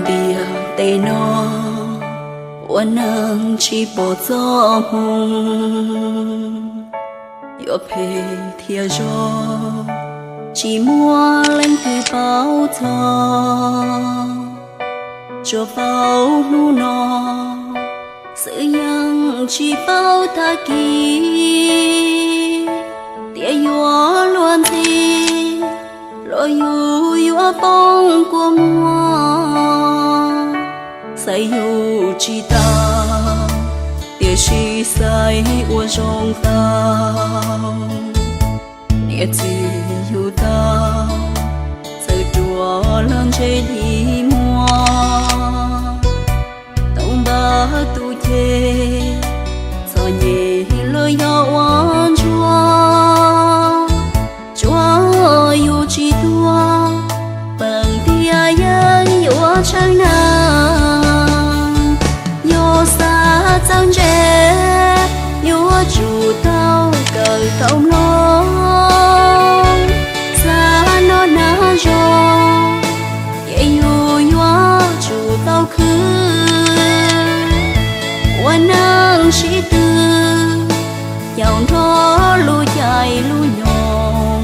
Tiam tej no ua neej tsis pom txoj hmoo, yuav phem thiab zoo, tsis muaj leej twg paub txog. Tsuas paub hnub no xwb yeej tsis paub tag kis, tias yuav luag ntxhi los yus yuav poob kua muag. Xaiv yus tsis tau, tiam sis xaiv ua zoo tau. Niam txiv yug tau, txawm ruam los ntshe li muaj. Tau npaj tus ceg, txom nyem los yog ua ntsuag. Tsuav yus tsis tuag, peem tiag yeej yuav tsheej neeg. Yus xav txawj ntse, yuav tsum tau kawm tau mloog. Xav noj nag zoo, ces yus yuav tsum tau khwv. Ua neej sib tw, caum nrog lub caij lub nyoog.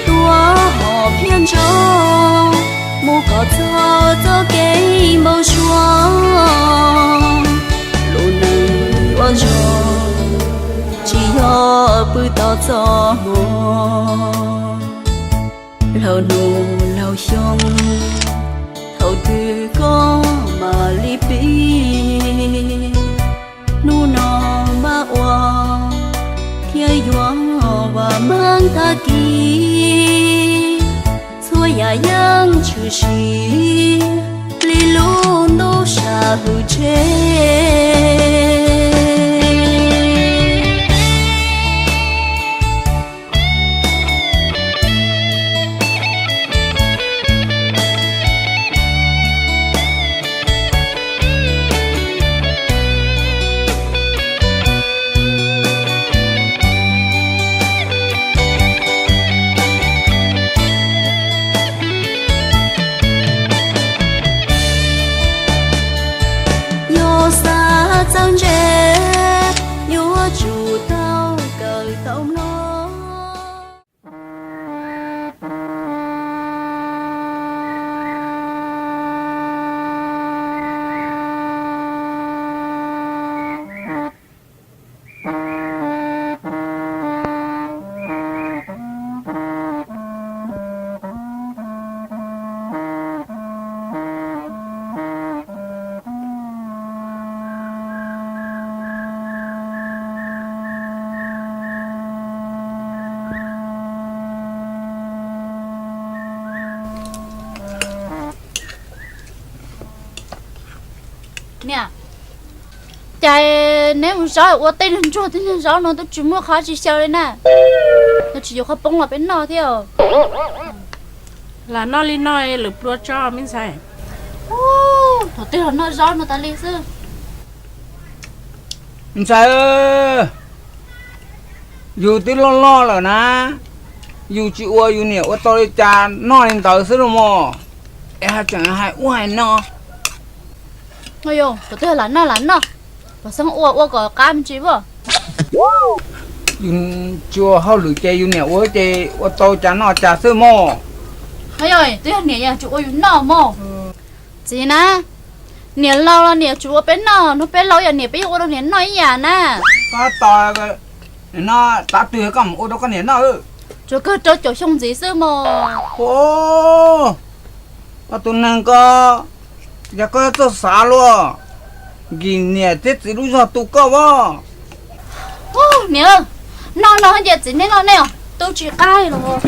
Tuaj hom phiaj ntsoog, mus kom txog txoj kev npau suav. Lub neej yuav zoo, tsis yog pw tos txoj hmoo. Laug hnub laug xyoo, thaum twg koj mam li pib. Hnub no mab ua thiab yuav vam meej tag kis. Txhua yam yeej tshwm sim li lub ntuj sam hwm tsev. Yus xav txawj ntse, yuav tsum tau kawm tau mloog. Niam, cas neb mus zaub ua tej niag ntsuag tej niag zaub no twb tsis muaj qhov tsis xyaw li na. No tsis yuav qhov poob los peb noj thiab. Lam noj li no lwm plua tso me ntxhais. Thaum twg los noj zaub no tas li xwb. Ntxhais, yus twb loj loj lawm na, yus tsis ua yus niam ua tau li cas noj li ntawd xwb los mas, es hais tseem hais ua hais no. Thaum twg lam noj lam noj, pom xeeb ua ua kom qab me ntsis as. Yus tsis ua hauj lwm ces yus niam ua ces ua tau cas noj cas xwb mog. Twb yog niam yog tsis ua yus noj mog. Txiv na, niam laus los niam tsis ua peb noj, hnub peb laus yog niam peb yeej ua rau niam noj ib yam na. Koj tos, no, tav twg koj mam ua rau koj niam noj. Tsuas kawg rau caum xyoo ntxiv xwb mog. Koj tus neeg ko, yog koj txawj xav luaj, nkim niam thiab txiv lub zog tu koj as. Niam, noj no ces txiv neb noj nej os, tu tsis qab los.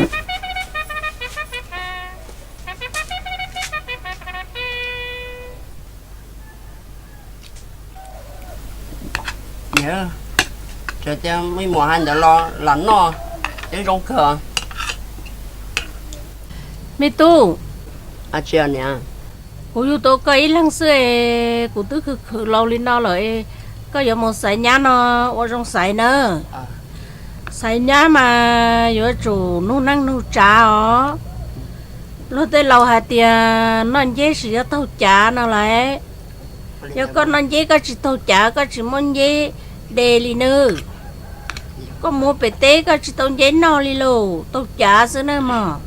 Niam, tsuas tias muaj ib muam hais ntawd los lam noj, twb zoo kawg. Me tub, kuv yug tau koj ib leeg xwb es kuv twb khwv khwv laus li no lawm es koj yuav mus xaiv nyab no ua zoo xaiv nawb. Xaiv nyab mas yuav tsum nug neej nug tsav os. Luag tej laus hais tias noj nceb tsis yog taug cav no lauj. Yog koj noj nceb koj tsis taug cav koj tsis muaj nceb de li nawb. Koj mus pem teb koj tsis tau nceb noj li lauj, taug cav xwb na mog.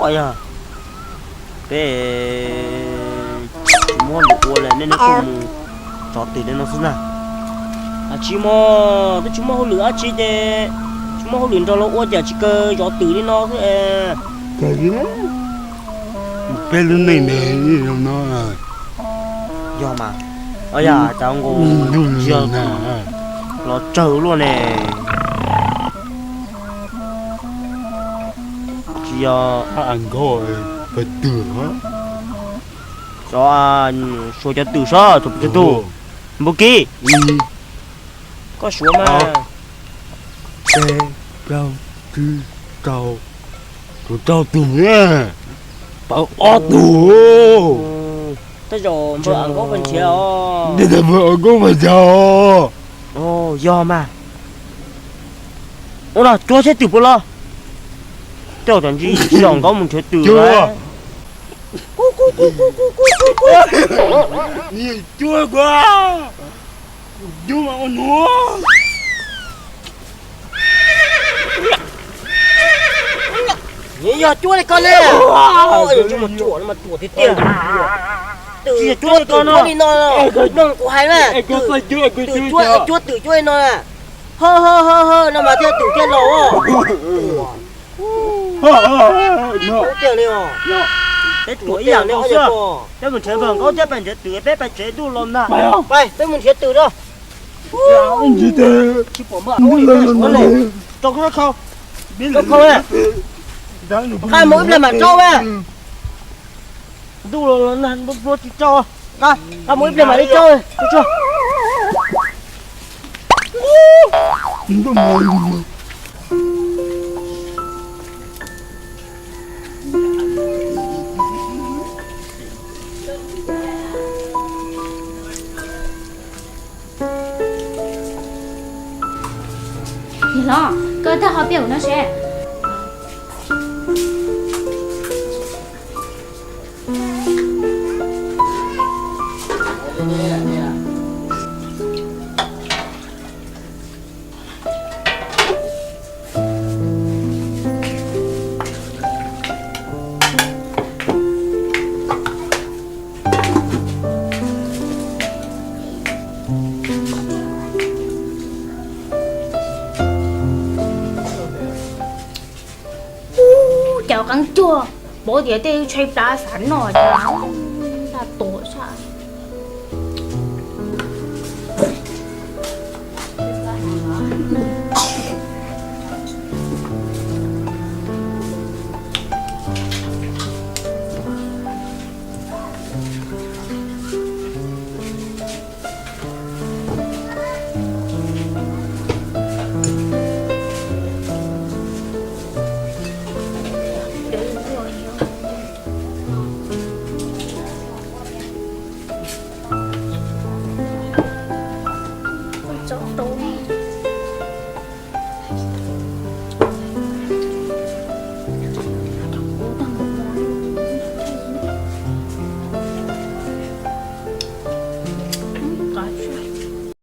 Ua yog peb tsis muaj hauj lwm ua li nej, nej kuj mus tso twm li no xwb na. Tsis muaj, twb tsis muaj hauj lwm dab tsi ces tsis muaj hauj lwm nrog luag ua cas tsis kaw zov twm li no xwb. Peb lub neej ne, no yog mas, yog cas nkaus tsis yog los tsawg luaj ne. Tsis yog, xyov, suav cov twm sob thaum pib tug npua kib. Koj suav mas. Peb, plaub, tsib, rau, rau tug, pawv ob tug. Tej zaum npawg Am Nkaub npawg nrhiav os. Tej zaum npawg Am Nkaub npawg nrhiav os. Yog mas. Ua no cuab thiab twm puas los? Tej zaum tam ntsis Am Nkaub mus nrhiav twm lawm. Cuab kuv, yus mas ua nuav. Nws yog cuab li koj ne. Mus ruam no mas ruam tiag tiag. Twm cuab twm cuab li no, mloog kuv hais na. Twm cuab, cuab twm cuab li no na. Ho ho ho ho, no mas thiaj twm thiaj los. Peb ruam ib yam nkaus xwb. Peb mus nrhiav npawg Am Nkaub thiab pais nrhiav twm peb pais tsev ntuj los ntag. Pais, peb mus nrhiav twm na. Tsis pom npawg Am Nkaub li, peb suav na. Rau khau, rau khau na. Nqa mus ib pliag mam rau na. Ntuj los nag, ntuj tsis tsaus, nqa mus ib pliag mam li rau. Niam hlob, koj tag ho peb mus no seb. Ub, cas qeeb cuag, paub tias tej tshai plab xav noj cas.